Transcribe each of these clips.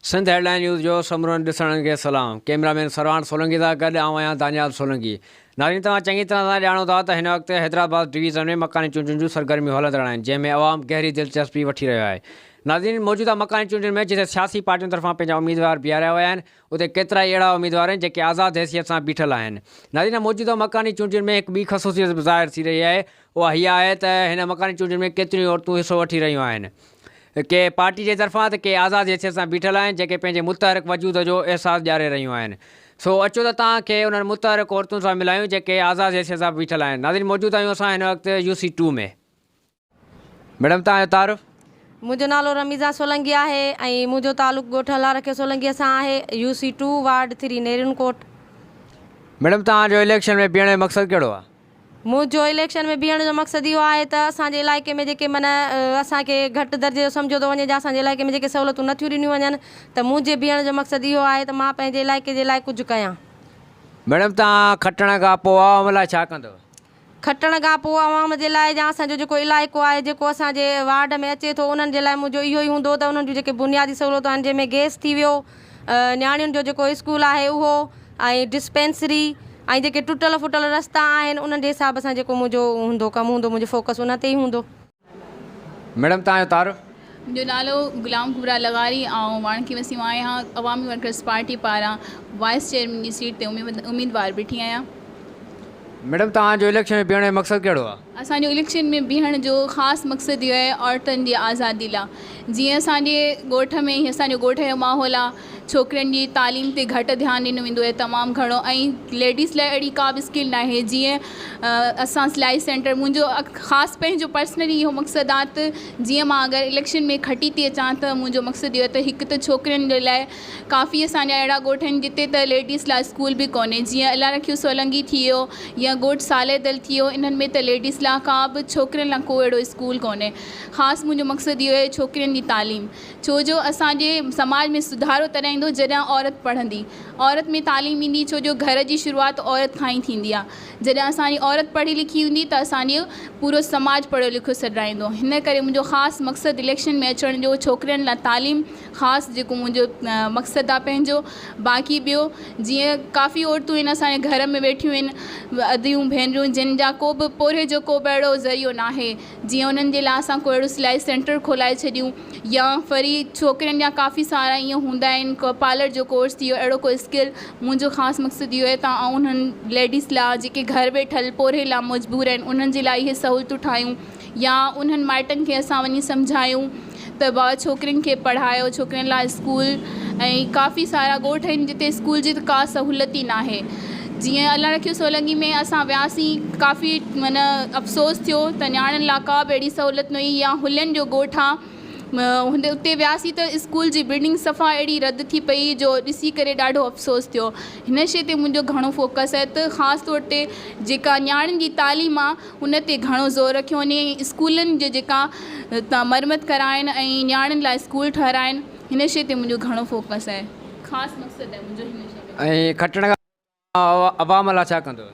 Sindh headline news جو سمورن ڏسندڙن کي سلام ڪيمرا مين سرواڻ سولنگي سان گڏ آئون آهيان دانيال سولنگي ناظرين توهان چڱي طرح سان ڄاڻو ٿا ته هن وقت حيدرآباد ڊويزن ۾ مڪاني چونڊن جون سرگرميون هلندڙ آهن جنهن ۾ عوام گهري دلچسپي وٺي رهيو آهي ناظرين موجوده مڪاني چونڊن ۾ جتي سياسي پارٽين طرفان پنهنجا اميدوار بيهاريا ويا آهن اتي ڪيترائي اهڙا اميدوار آهن جيڪي آزاد حيثيت سان بيٺل آهن ناظرين موجوده مڪاني چونڊن ۾ هڪ ٻي خصوصيت به ظاهر ٿي رهي آهي اها هيء آهي ته هن مڪاني چونڊن ۾ ڪيتريون ئي عورتون حصو وٺي رهيون آهن. ڪي پارٽي جي طرفان ته ڪي آزاد حيثيت سان بيٺل آهن جيڪي پنهنجي متحرڪ وجود جو احساس ڏياري رهيون آهن. سو اچو ته توهان کي انهن متحرڪ عورتن سان ملايون جيڪي آزاد حيثيت سان بيٺل آهن. ناظرين موجود آهيون اسان هن وقت يو سي ٽو ۾. ميڊم توهان جو تعارف؟ منهنجو نالو رميزا سولنگي آهي ۽ منهنجو تعلق ڳوٺ الله رکيو سولنگي سان آهي U C two ward three Nerin Kot. Madam توهان جو اليڪشن ۾ بيهڻ جو مقصد ڪهڙو آهي؟ منهنجو اليڪشن ۾ بيهڻ جو مقصد اهو آهي ته اسان جي علائقي ۾ جيڪي معنيٰ اسان کي گهٽ درجي جو سمجهيو ٿو وڃي يا اسان جي علائقي ۾ جيڪي سهولتون نه ٿيون ڏنيون وڃن ته منهنجي بيهڻ جو مقصد اهو آهي ته مان پنهنجي علائقي جي لاء ڪجهه ڪيان. ميڊم توهان کٽڻ کان پوء عوام لاء ڇا ڪندؤ؟ کٽڻ کان پوء عوام جي لاء يا اسان جو جيڪو علائقو آهي جيڪو اسان جي وارڊ ۾ اچي ٿو انهن جي لاء منهنجو اهو ئي هوندو ته انهن جون جيڪي بنيادي سهولتون آهن جنهن ۾ گئس ٿي ويو نياڻين جو جيڪو اسڪول آهي اهو ۽ ڊسپينسري ۽ جيڪي ٽٽل ڦٽل رستا آهن انهن جي حساب سان جيڪو منهنجو هوندو ڪم هوندو منهنجو فوڪس ان تي ئي هوندو. ميڊم توهان جو تعارف؟ منهنجو نالو غلام ڪبريٰ لغاري آئون واڻڪي وسيم آهيان عوامي ورڪرز پارٽي پاران وائيس چيئرمين جي سيٽ تي اميدوار بيٺي آهيان. ميڊم توهان جو اليڪشن ۾ بيهڻ جو مقصد ڪهڙو آهي؟ اسان جو اليڪشن ۾ بيهڻ جو خاص مقصد اهو آهي عورتن جي آزادي لا جيئن اسان جي ڳوٺ ۾ هي اسان جو ڳوٺ جو ماحول آ ڇوڪرين جي تعليم تي گهٽ ڌيان ڏنو ويندو آهي تمام گهڻو ۽ ليڊيز لاء اهڙي ڪا به اسڪل ناهي جيئن اسان سلائي سينٽر منهنجو خاص پنهنجو پرسنلي اهو مقصد آ ته جيئن مان اگر اليڪشن ۾ کٽي ٿي اچان ته منهنجو مقصد اهو آهي ته هڪ ته ڇوڪرين جي لاء ڪافي اسان جا اهڙا ڳوٺ آهن جتي ته ليڊيز لاء اسڪول به ڪونهي جيئن الله رکيو سولنگي ٿي ويو يا ڳوٺ صالح دل ٿي ويو انهن ۾ ته ليڊيز لاء ڪا به ڇوڪرين لاء ڪو اهڙو اسڪول ڪونهي خاص منهنجو مقصد اهو آهي ڇوڪرين جي تعليم ڇو جو اسان جي سماج ۾ سڌارو تڏهن ايندو جڏهن عورت پڙهندي عورت ۾ تعليم ايندي ڇو جو گهر جي شروعات عورت کان ئي ٿيندي آهي جڏهن اسان جي عورت پڙهي لکي هوندي ته اسان جو پورو سماج پڙهيو لکيو سڏرائيندو هن ڪري منهنجو خاص مقصد اليڪشن ۾ اچڻ جو ڇوڪرين لاء تعليم خاص جيڪو منهنجو مقصد آ پنهنجو باقي ٻيو جيئن ڪافي عورتون آهن اسان جي گهر ۾ ويٺيون آهن اديون ڀينرون جن جا ڪو به پورهيي جو ڪو به اهڙو ذريعو ناهي جيئن انهن جي لاء اسان ڪو اهڙو سلائي سينٽر کولائي ڇڏيون يا وري ڇوڪرين جا ڪافي سارا ائين هوندا آهن ڪو پارلر جو ڪورس ٿي ويو اهڙو ڪو اسڪل منهنجو خاص مقصد اهو آهي ته آئون انهن ليڊيز لاء جيڪي گهر ويٺل پورهيي لاء مجبور آهن انهن جي لاء اهي سهولتون ٺاهيون يا انهن مائٽن کي اسان وڃي سمجهايون ته بابا ڇوڪرين کي پڙهايو ڇوڪرين لاء اسڪول ۽ ڪافي سارا ڳوٺ آهن جتي اسڪول جي ته ڪا سهولت ئي ناهي جيئن الله رکيو سولنگي ۾ اسان وياسين ڪافي معنيٰ افسوس ٿيو ته نياڻين لاء ڪا به اهڙي سهولت نه هئي يا هلين جو ڳوٺ آهي اتي وياسين ته اسڪول جي بلڊنگ صفا اهڙي رد ٿي پئي جو ڏسي ڪري ڏاڍو افسوس ٿيو هن شي تي منهنجو گهڻو فوڪس آهي ته خاص طور تي جيڪا نياڻين جي تعليم آهي ان تي گهڻو زور رکيو وڃي ۽ اسڪولن جي جيڪا تان مرمت ڪرائين ۽ نياڻين لاء اسڪول ٺهرائين هن شي تي منهنجو گهڻو فوڪس آهي خاص مقصد آهي منهنجو هن شي ۾. ۽ کٽڻ کان عوام لاء ڇا ڪندو؟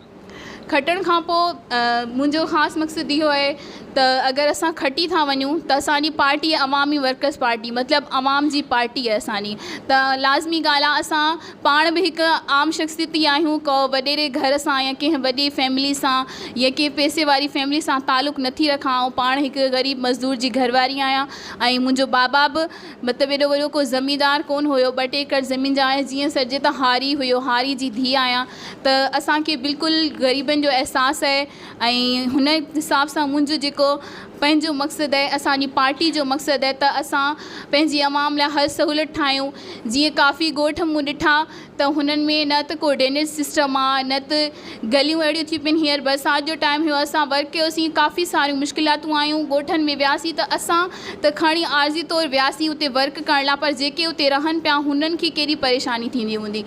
کٽڻ کان پوء منهنجو خاص مقصد اهو آهي ته اگر اسان کٽي ٿا وڃون ته اسان جي پارٽي عوامي ورڪرز پارٽي مطلب عوام جي پارٽي آهي اسان جي ته لازمي ڳالهه آهي اسان پاڻ به هڪ عام شخصيت ئي آهيون ڪو وڏيري گهر سان يا ڪنهن وڏي فيملي سان يا ڪنهن پئسي واري فيملي سان تعلق نٿي رکان آئون پاڻ هڪ غريب مزدور جي گهر واري آهيان ۽ منهنجو بابا به مطلب ايڏو وڏو ڪو زميندار ڪونه هيو ٻه ٽي ايڪڙ زمين جا آهي جيئن سڏجي ته هاري هيو هاري جي ڌيء آهيان ته اسان کي بلڪل غريبن جو احساس آهي ۽ هن حساب سان منهنجو جيڪو پنهنجو مقصد آهي اسان جي پارٽي جو مقصد آهي ته اسان پنهنجي عوام لاء هر سهولت ٺاهيون جيئن ڪافي ڳوٺ مون ڏٺا ته هنن ۾ نه ته ڪو ڊرينيج سسٽم آهي نه ته گليون اهڙيون ٿي پين هينئر برسات جو ٽائيم هيو اسان ورڪ ڪيوسين ڪافي ساريون مشڪلاتون آيون ڳوٺن ۾ وياسين ته اسان ته کڻي عارضي طور وياسين اتي ورڪ ڪرڻ لاء پر جيڪي اتي رهن پيا هنن کي ڪيڏي پريشاني ٿيندي هوندي.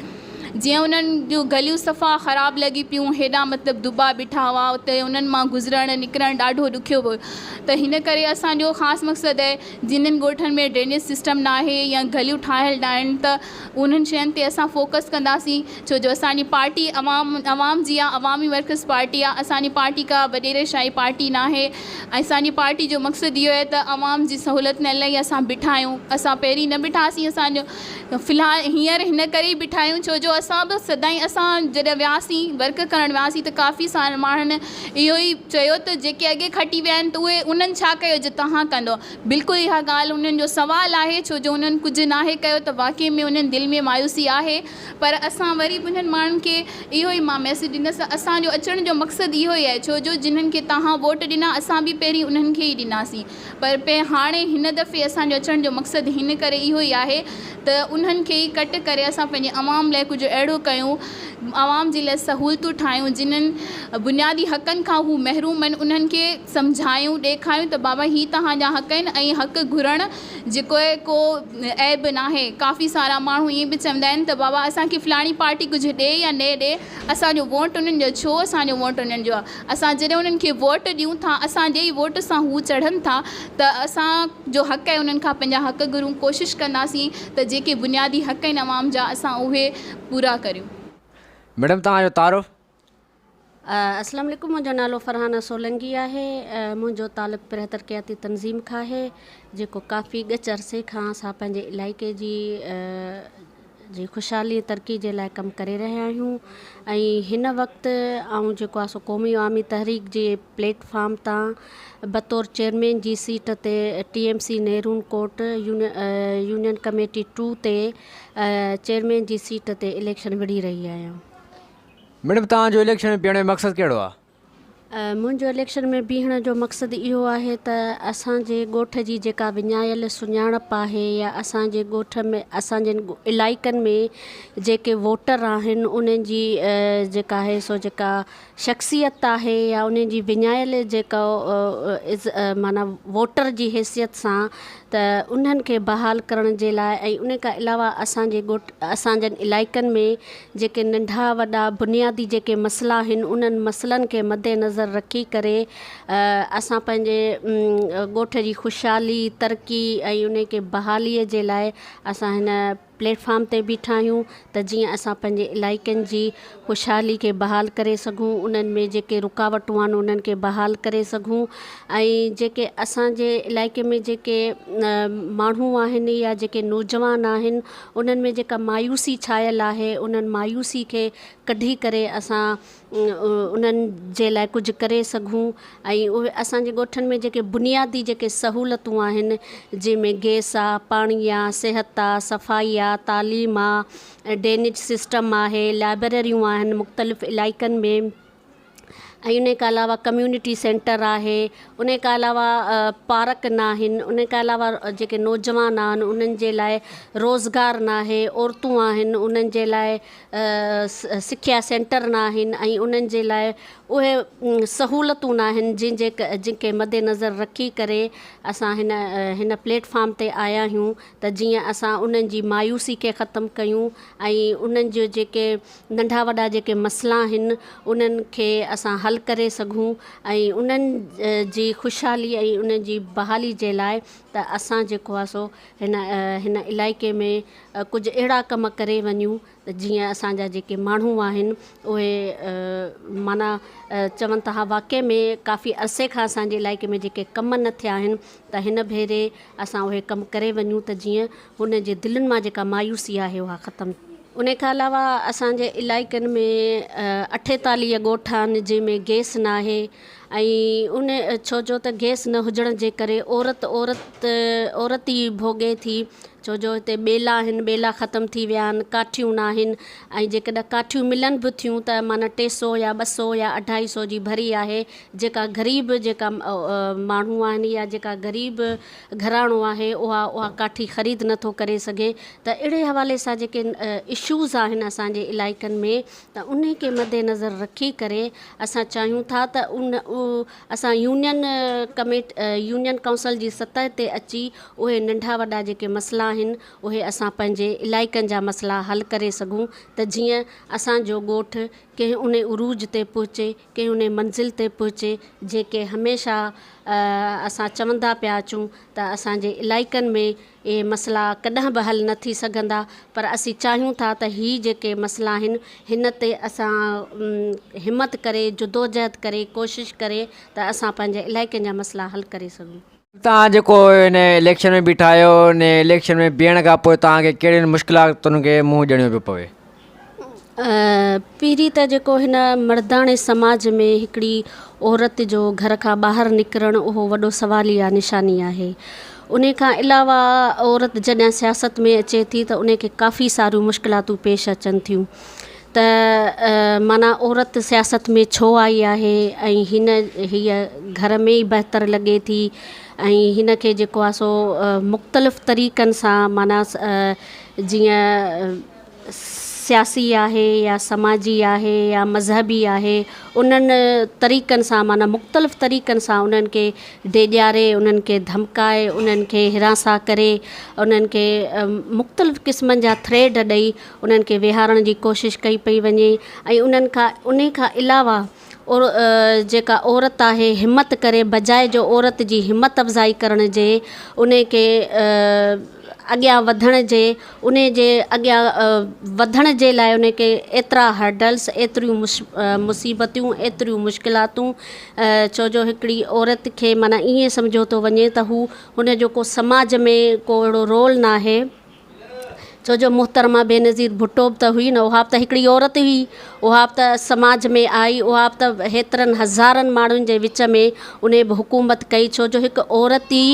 جيئن انهن جون گليون صفا خراب لڳي پيون هيڏا مطلب دٻا بيٺا هئا اتي انهن مان گذرڻ نڪرڻ ڏاڍو ڏکيو هو ته هن ڪري اسان جو خاص مقصد آهي جنھن ڳوٺن ۾ ڊرينيج سسٽم ناهي يا گليون ٺاهيل ناهن ته انهن شين تي اسان فوڪس ڪنداسين ڇو جو اسان جي پارٽي عوام عوام جي آ عوامي ورڪرز پارٽي آ اسان جي پارٽي ڪا وڏيري شاهي پارٽي ناهي ۽ اسان جي پارٽي جو مقصد اهو آهي ته عوام جي سهولت لاء ئي اسان بيٺا آهيون اسان پهرين نه بيٺاسين اسان جو في الحال هينئر هن ڪري ئي بيٺا آهيون ڇو جو اسان به سدائين اسان جڏهن وياسين ورڪ ڪرڻ وياسين ته ڪافي سارن ماڻهن اهو ئي چيو ته جيڪي اڳي کٽي ويا آهن ته اهي انهن ڇا ڪيو جو توهان ڪندو بلڪل اها ڳالهه انهن جو سوال آهي ڇو جو انهن ڪجهه ناهي ڪيو ته واقعي ۾ انهن دل ۾ مايوسي آهي پر اسان وري به انهن ماڻهن کي اهو ئي مان ميسيج ڏيندس ته اسان جو اچڻ جو مقصد اهو ئي آهي ڇو جو جنهن کي توهان ووٽ ڏنا اسان به پهرين انهن کي ئي ڏناسين پر پي هاڻي هن دفعي اسان جو اچڻ جو مقصد هن ڪري اهو ئي آهي ته انهن کي ئي ڪٽ ڪري اسان پنهنجي عوام لاء ڪجهه اهڙو ڪيون عوام جي لاء سهولتون ٺاهيون جنھن بنيادي حقن کان هو محروم آهن انهن کي سمجهايون ڏيکاريون ته بابا هي توهان جا حق آهن ۽ حق گهرڻ جيڪو آهي ڪو عيب ناهي ڪافي سارا ماڻهو ائين به چوندا آهن ته بابا اسان کي فلاڻي پارٽي ڪجهه ڏي يا نه ڏي اسان جو ووٽ انهن جو ڇو اسان جو ووٽ انهن جو آهي اسان جڏهن انهن کي ووٽ ڏيون ٿا اسان جي ئي ووٽ سان هو چڙهن ٿا ته اسان جو حق آهي انهن کان پنهنجا حق گهرون ڪوشش ڪنداسين ته جيڪي بنيادي حق آهن عوام جا اسان اهي پورا ڪريون. ميڊم توهان جو تعارف؟ اسلام عليڪم منهنجو نالو فرحانه سولنگي آهي منهنجو تعلق پرهه ترقياتي تنظيم کان آهي جيڪو ڪافي ڳچ عرصي کان اسان پنهنجي علائقي جي جي خوشحالي ۽ ترقي جي لاء ڪم ڪري رهيا آهيون ۽ هن وقت آئون جيڪو آهي سو قومي عوامي تحريڪ جي پليٽ فارم تان بطور چيئرمين جي سيٽ تي T M C Nehron Kot union committee 2 تي چيئرمين جي سيٽ تي اليڪشن وڙهي رهي آهيان. ميڊم توهان جو اليڪشن ۾ بيهڻ جو مقصد ڪهڙو آهي؟ منهنجو اليڪشن ۾ بيهڻ جو مقصد اهو آهي ته اسان جي ڳوٺ جي جيڪا وڃايل سڃاڻپ آهي يا اسان جي ڳوٺ ۾ اسان جي علائقن ۾ جيڪي ووٽر آهن انهن جي جيڪا آهي سو جيڪا شخصيت آهي يا انهن جي وڃايل جيڪا معنيٰ ووٽر جي حيثيت سان ته انهن کي بحال ڪرڻ جي لاء ۽ ان کان علاوه اسان جي ڳوٺ اسان جن علائقن ۾ جيڪي ننڍا وڏا بنيادي جيڪي مسئلا آهن انهن مسئلن کي مد نظر رکي ڪري اسان پنهنجي ڳوٺ جي خوشحالي ترقي ۽ ان کي بحالي جي لاء اسان هن پليٽ فارم تي بيٺا آهيون ته جيئن اسان پنهنجي علائقن جي خوشحالي کي بحال ڪري سگهون انهن ۾ جيڪي رڪاوٽون آهن انهن کي بحال ڪري سگهون ۽ جيڪي اسان جي علائقي ۾ جيڪي ماڻهو آهن يا جيڪي نوجوان آهن انهن ۾ جيڪا مايوسي ڇانيل آهي انهن مايوسي کي ڪڍي ڪري اسان انهن جي لاء ڪجهه ڪري سگهون ۽ اهي اسان جي ڳوٺن ۾ جيڪي بنيادي جيڪي سهولتون آهن جنهن ۾ گئس آ پاڻي آ صحت آ صفائي آ تعليم آ ڊرينيج سسٽم آهي لائبريريون آهن مختلف علائقن ۾ ۽ ان کان علاوه ڪميونٽي سينٽر آهي ان کان علاوه پارڪ نه آهن ان کان علاوه جيڪي نوجوان آهن انهن جي لاء روزگار نه آهي عورتون آهن انهن جي لاء سکيا سينٽر نه آهن ۽ انهن جي لاء اهي سهولتون نه آهن جن جي جن کي مد نظر رکي ڪري اسان هن هن پليٽ فارم تي آيا آهيون ته جيئن اسان انهن جي مايوسي کي ختم ڪيون ۽ انهن جو جيڪي ننڍا وڏا جيڪي مسئلا آهن انهن کي اسان حل ڪري سگهون ۽ انهن جي خوشحالي ۽ انهن جي بحالي جي لاء ته اسان جيڪو آهي سو هن هن علائقي ۾ ڪجهه اهڙا ڪم ڪري وڃون ته جيئن اسان جا جيڪي ماڻهو آهن اهي معنيٰ چون ٿا ها واقعي ۾ ڪافي عرصي کان اسان جي علائقي ۾ جيڪي ڪم نه ٿيا آهن ته هن ڀيري اسان اهي ڪم ڪري وڃون ته جيئن هن جي دلين مان جيڪا مايوسي آهي اها ختم ان کان علاوه اسان جي علائقن ۾ 48 ڳوٺ آهن جنهن ۾ گئس ناهي ۽ ان ڇو جو ته گئس نه هجڻ جي ڪري عورت عورت عورت ئي ڀوڳي ٿي ڇو جو هتي ٻيلا آهن ٻيلا ختم ٿي ويا آهن ڪاٺيون ناهن ۽ جيڪڏهن ڪاٺيون ملن به ٿيون ته معنيٰ ٽي سو يا ٻه سو يا اڍائي سو جي ڀري آهي جيڪا غريب جيڪا ماڻهو آهن يا جيڪا غريب گهراڻو آهي اها اها ڪاٺي خريد نه ٿو ڪري سگهي ته اهڙي حوالي سان جيڪي اشوز آهن اسان جي علائقن ۾ ته انهي کي مد نظر رکي ڪري اسان چاهيون ٿا ته ان اسان يونين ڪميٽ يونين ڪائونسل جي سطح تي اچي اهي ننڍا وڏا جيڪي مسئلا آهن. آهن اهي اسان پنهنجي علائقن جا مسئلا حل ڪري سگهون ته جيئن اسان جو ڳوٺ ڪنهن ان عروج تي پهچي ڪنهن ان منزل تي پهچي جيڪي هميشه اسان چوندا پيا اچون ته اسان جي علائقن ۾ اهي مسئلا ڪڏهن به حل نه ٿي سگهندا پر اسين چاهيون ٿا ته هي جيڪي مسئلا آهن هن تي اسان همت ڪري جدوجهد ڪري ڪوشش ڪري ته اسان پنهنجي علائقن جا مسئلا حل ڪري سگهون. توهان جيڪو هن اليڪشن ۾ بيٺا آهيو ان اليڪشن ۾ بيهڻ کان پوء توهان کي ڪهڙين مشڪلاتن کي منهن ڏيڻو پيو پوي؟ پهرين ته جيڪو هن مرداڻي سماج ۾ هڪڙي عورت جو گهر کان ٻاهر نڪرڻ اهو وڏو سواليه نشاني آهي ان کان علاوه عورت جڏهن سياست ۾ اچي ٿي ته ان کي ڪافي ساريون مشڪلاتون پيش اچن ٿيون ته معنيٰ عورت سياست ۾ ڇو آئي آهي ۽ هن هيء گهر ۾ ئي بهتر لڳي ٿي ۽ هن کي جيڪو آهي سو مختلف طريقن سان معنيٰ جيئن سياسي آهي يا سماجي آهي يا مذهبي آهي انهن طريقن سان معنيٰ مختلف طريقن سان انهن کي ڊيڄاري انهن کي ڌمڪائي انهن کي هراسان ڪري انهن کي مختلف قسمن جا ٿريڊ ڏئي انهن کي ويهارڻ جي ڪوشش ڪئي پئي وڃي ۽ انهن کان انهي کان علاوه جيڪا عورت آهي همت ڪري بجاء جو عورت جي همت افزائي ڪرڻ جي انهي کي اڳيان وڌڻ جي انهي جي اڳيان وڌڻ جي لاء انهي کي ايترا هرڊلس ايتريون مصيبتيون ايتريون مشڪلاتون ڇو جو هڪڙي عورت کي معنيٰ ائين سمجهيو ٿو وڃي ته هو هن جو ڪو سماج ۾ ڪو اهڙو رول ناهي ڇو جو محترمه بينظير ڀٽو به ته هئي نه اها به ته هڪڙي عورت هئي اها به ته سماج ۾ آئي اها به ته هيترن هزارن ماڻهن جي وچ ۾ انهي به حڪومت ڪئي ڇو جو هڪ عورت ئي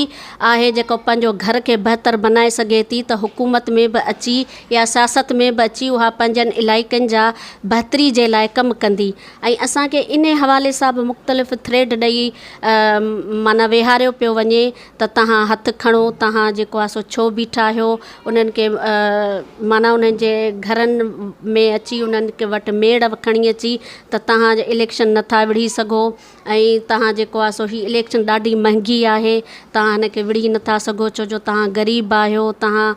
آهي جيڪو پنهنجو گهر کي بهتر بنائي سگهي ٿي ته حڪومت ۾ به اچي يا سياست ۾ به اچي اها پنهنجن علائقن جا بهتري جي لاء ڪم ڪندي ۽ اسان کي انهي حوالي سان به مختلف ٿريڊ ڏئي معنيٰ ويهاريو پيو وڃي ته توهان هٿ کڻو، توهان جيڪو آهي سو ڇو بيٺا آهيو، انهن کي معنيٰ انهن جي گهرن ۾ اچي انهن وٽ ميڙ کڻي اچي ته توهان اليڪشن نٿا وڙهي سگهو ۽ توهان جيڪو آهي سو هي اليڪشن ڏاڍي مهنگي آهي توهان هن کي وڙهي نٿا سگهو ڇو جو توهان غريب آهيو توهان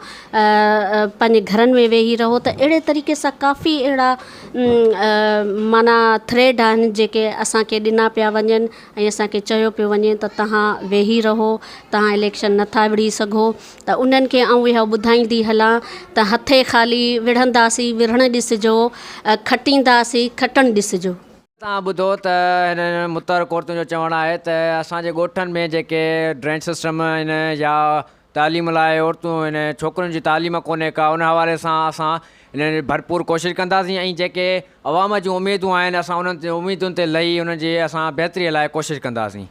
پنهنجي گهرن ۾ ويهي رهو ته اهڙي طريقي سان ڪافي اهڙا معنيٰ ٿريڊ آهن جيڪي اسان کي ڏنا پيا وڃن ۽ اسان کي چيو پيو وڃي ته توهان ويهي رهو توهان اليڪشن نٿا وڙهي سگهو ته انهن کي آئون اهو ٻڌائيندي هلان ته هٿي خالي وڙهنداسين وڙهڻ ڏسجو کٽينداسين کٽڻ ڏسجو. توهان ٻڌو ته هنن متحرڪ عورتن جو چوڻ آهي ته اسان جي ڳوٺن ۾ جيڪي ڊرينج سسٽم آهن يا تعليم لاء عورتون ۽ ڇوڪرين جي تعليم ڪونهي ڪا ان حوالي سان اسان انهن جي ڀرپور ڪوشش ڪنداسين ۽ جيڪي عوام جون اميدون آهن اسان انهن تي اميدن تي لهي انهن جي اسان بهتري لاء ڪوشش ڪنداسين.